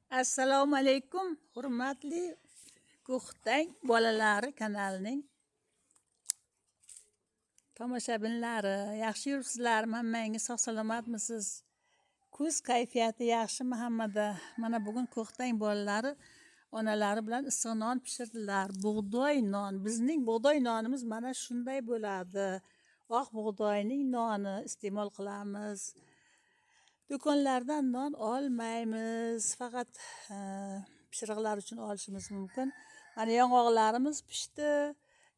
Assalomu alaykum, hurmatli Ko'ktang bolalari kanalining tomoshabinlari. Yaxshi yuribsizlarmi? Hammangiz sog' salomatmisiz? Kuz kayfiyati yaxshimi hammada? Mana bugun Ko'ktang bolalari onalari bilan issiq non pishirdilar. Bug'doy non. Bizning bug'doy nonimiz mana shunday bo'ladi. Oq bug'doyning noni iste'mol qilamiz. Do'konlardan non olmaymiz, faqat pishiriqlar uchun olishimiz mumkin. Mana yong'oqlarimiz pishdi.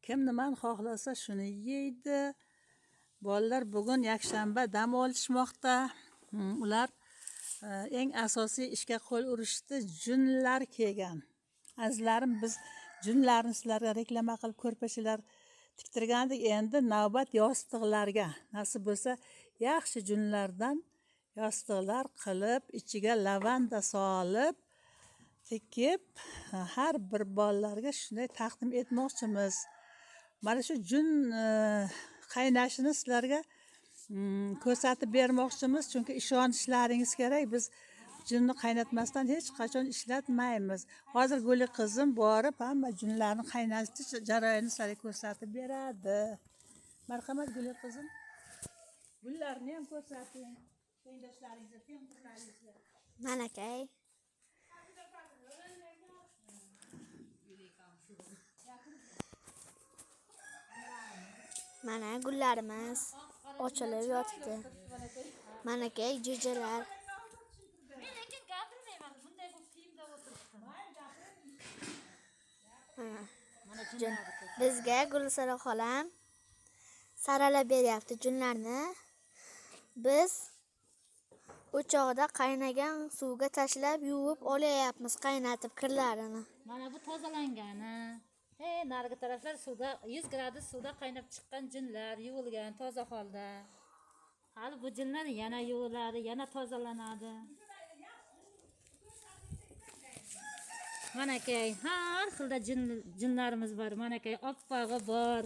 Kim nimani xohlasa shuni yeydi. Bolalar bugun yakshanba dam olishmoqda. Ular eng asosiy ishga qo'l urishdi, junlar kelgan. Azizlarim, biz junlarni sizlarga reklama qilib ko'rpachalar tiktirgandik. Endi navbat yostiqlarga. Nasib bo'lsa, yaxshi junlardan yostiqlar qilib, ichiga lavanda solib, tikib, har bir bolalarga shunday taqdim etmoqchimiz. Mana shu jun qaynashini sizlarga ko'rsatib bermoqchimiz, chunki ishonishlaringiz kerak. Biz junni qaynatmasdan hech qachon ishlatmaymiz. Hozir Guli qizim borib hamma junlarni qaynatish jarayonini sizlarga ko'rsatib beradi. Marhamat Guli qizim. Gullarni ham ko'rsating. Tengdoshlaringizga, tengqurlaringizga. Manakay. Mana gullarimiz ochilib yotibdi. Manakay jo'jalar. Men lekin gapirmayman, bunday bo'lib kiyimda o'tiribdim. Mana jun. Bizga Gulsara xolam saralab beryapti junlarni. Biz o'choqda qaynagan suvga tashlab yuvib olyapmiz, qaynatib kirlarini. Mana bu tozalangani. Narigi taraflar suvda 100 gradus suvda qaynab chiqqan jinlar yuvilgan toza holda. Hali bu jinlar yana yuviladi, yana tozalanadi. Manakay har xilda jinlarimiz bor. Manakay oppog'i bor.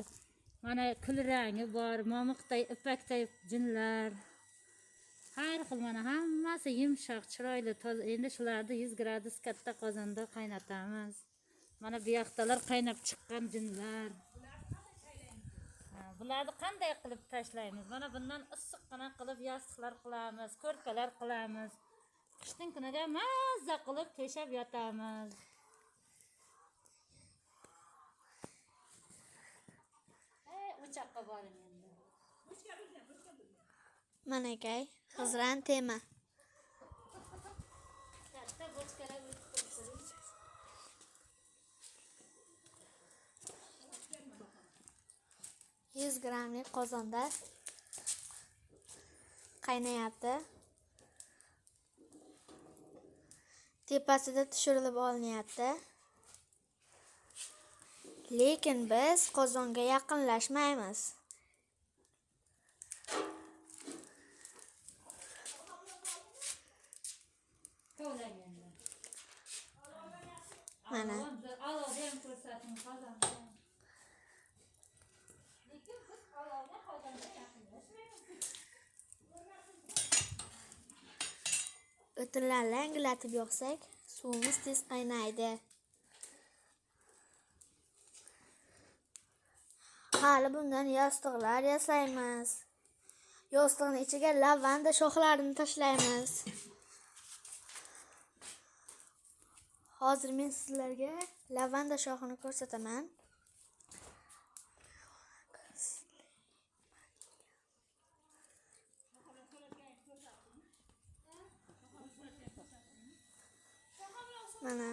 Mana kulrangi bor, momiqday, ipakday jinlar. Har xil mana hammasi yumshoq, chiroyli, toza. Endi shularni 100 gradus katta qozonda qaynatamiz. Mana bu yoqdalar qaynab chiqqan jinlar. Bularni qanday qilib tashlaymiz? Mana bundan issiqqina qilib yostiqlar qilamiz, ko'rpalar qilamiz. Qishning kunida mazza qilib to'shab yotamiz. O'choqqa boring endi. Manakay, Xizran tema. Katta bochkalar o'tib turibdi. 100 grammlik qozonda qaynayapti. Tepasida tushirilib olinyapti. Lekin biz qozonga yaqinlashmaymiz. Mana. Olovni ham ko'rsating, qozonni. Lekin biz olovga qozonga yaqinlashmaymiz. O'tinlarni langlatib yoqsak, suvimiz tez qaynaydi. Hali bundan yostiqlar yasaymiz. Yostiqning ichiga lavanda shoxlarini tashlaymiz. Hozir men sizlarga lavanda shoxini ko'rsataman. Mana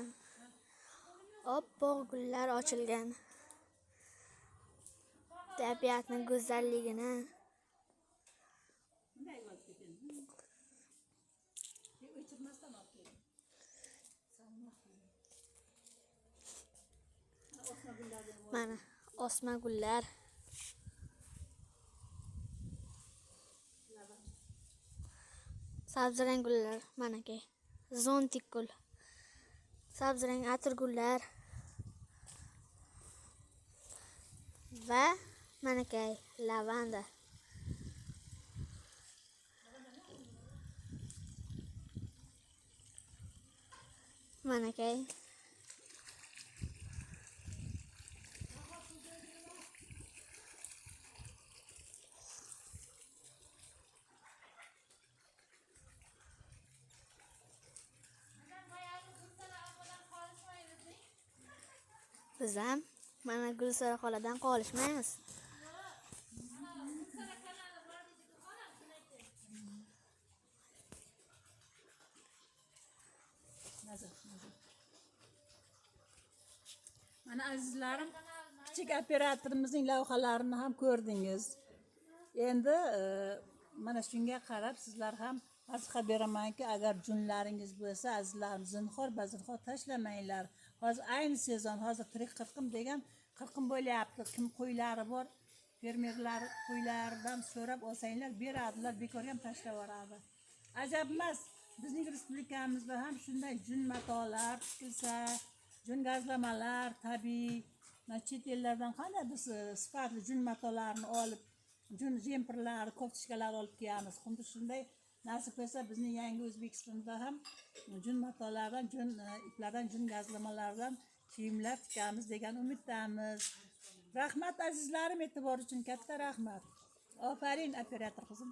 oppoq gullar ochilgan. Tabiatning go'zalligini mana osma gullar. Sabzirang gullar, manaki zontik gul. Sabzirang atir gullar. Va manakay lavanda. Manakay. Biz ham mana Gulsara xoladan qolishmaymiz. Nazar, nazar. Mana azizlarim, kichik operatorimizning lavhalarini ham ko'rdingiz. Endi mana shunga qarab sizlar ham maslahat beramanki, agar junlaringiz bo'lsa, azizlarim, zinhor bazinhor tashlamanglar. Hozir ayni sezon, hozir tirik qirqim degan qirqim bo'lyapti. Kim qo'ylari bor, fermerlar qo'ylaridan so'rab olsanglar beradilar, bekorga ham tashlab yuboradi. Ajab emas, bizning respublikamizda ham shunday jun matolar tikilsa, jun gazlamalar tabiiy, mana chet ellardan qanday biz sifatli jun matolarni olib, jun jempirlar, koftochkalar olib kiyamiz. Xuddi shunday nasib qilsa bizning yangi O'zbekistonda ham jun matolardan, jun iplardan, jun gazlamalardan kiyimlar tikamiz degan umiddamiz. Rahmat azizlarim, e'tibor uchun katta rahmat. Ofarin operator qizim.